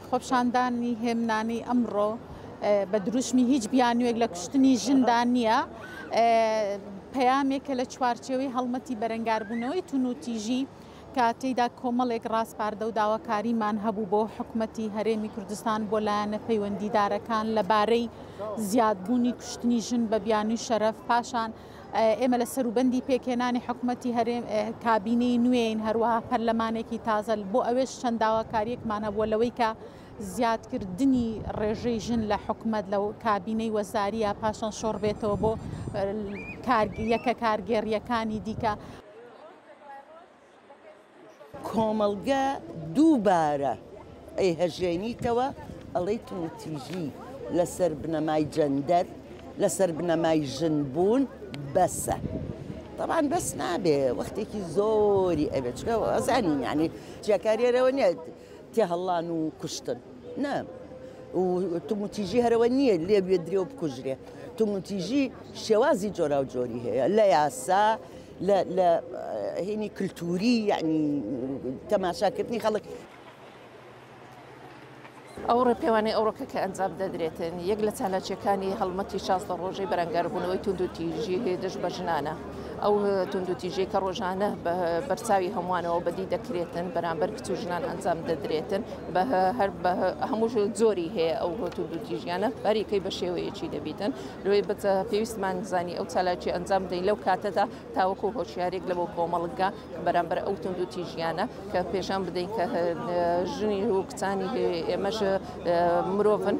خۆپیشاندانی هێمنانەی ئەمڕۆ بە دروشمی هیچ بیانوویەک لە کوشتنی ژندا نییە، پەیامێکە لە چوارچێوەی هەڵمەتی بەرەنگاربوونەوەی توندوتیژی کە تێیدا کۆمەڵێک ڕاسپاردە و داواکاریمان هەبوو بۆ حکومەتی هەرێمی کوردستان بۆ لایەنە پەیوەندیدارەکان لەبارەی زیادبوونی کوشتنی ژن بە بیانووی شەرەف. پاشان ئێمە لە سەروبەندی پێکهێنانی حکومەتی هەرێم کابینەی نوێین، هەروەها پەرلەمانێکی تازە، بۆ ئەوێش چەند داواکاریەکمان هەبووە لەوەی کە زیادکردنی ڕێژەی ژن لە حکومەت لە کابینەی وەزاریە، پاشان شۆڕ بێتەوە بۆ یەکە کارگێڕیەکانی دیکە. کۆمەڵگە دووبارە ئەیهەژێنیتەوە، ئەڵێی توندوتیژی لەسەر بنەمای جەندەر، لەسەر بنەمای ژن بوون بەسە. تەبعەن بەس نابێ، وەختێکی زۆری ئەوێ، چونکە ئەزانین یانی جیاکاری هەرەوە نییە تێهەڵان و کوشتن نا و توندوتیژی هەرەوە نییە لێ بێدرێ و بکوژرێ. توندوتیژی شێوازی جۆراوجۆری هەیە لە یاسا، لە لە هینی کلتوری یعنی تەماشاکردنی خەڵک. ئەو ڕێپێوانەی ئەوڕۆکە کە ئەنجام دەدرێتن یەک لە چالاکیەکانی هەڵمەتی 16 ڕۆژەی بەرەنگاربوونەوەی توندوتیژی دژ بە ژنانە. ئەو توندوتیژی کە ڕۆژانە بە بەرچاوی هەمووانەوە بەدی دەکرێتن بەرامبەر کچ و ژنان ئەنجام دەدرێتن بە هەر بە هەموو جۆری هەیە ئەو توندوتیژیانە بەریکەی بە شێوەیەکی دەبیتن. لۆیە بە پێویستمان زانی ئەو چالاکی ئەنجام بدەین لەو کاتەدا تاوەکو هۆشیارێک لە بۆ کۆمەڵگا بەرامبەر ئەو توندوتیژیانە کە پێشان بدەین کە ژنی و کچانی ئێمەش مرۆڤن.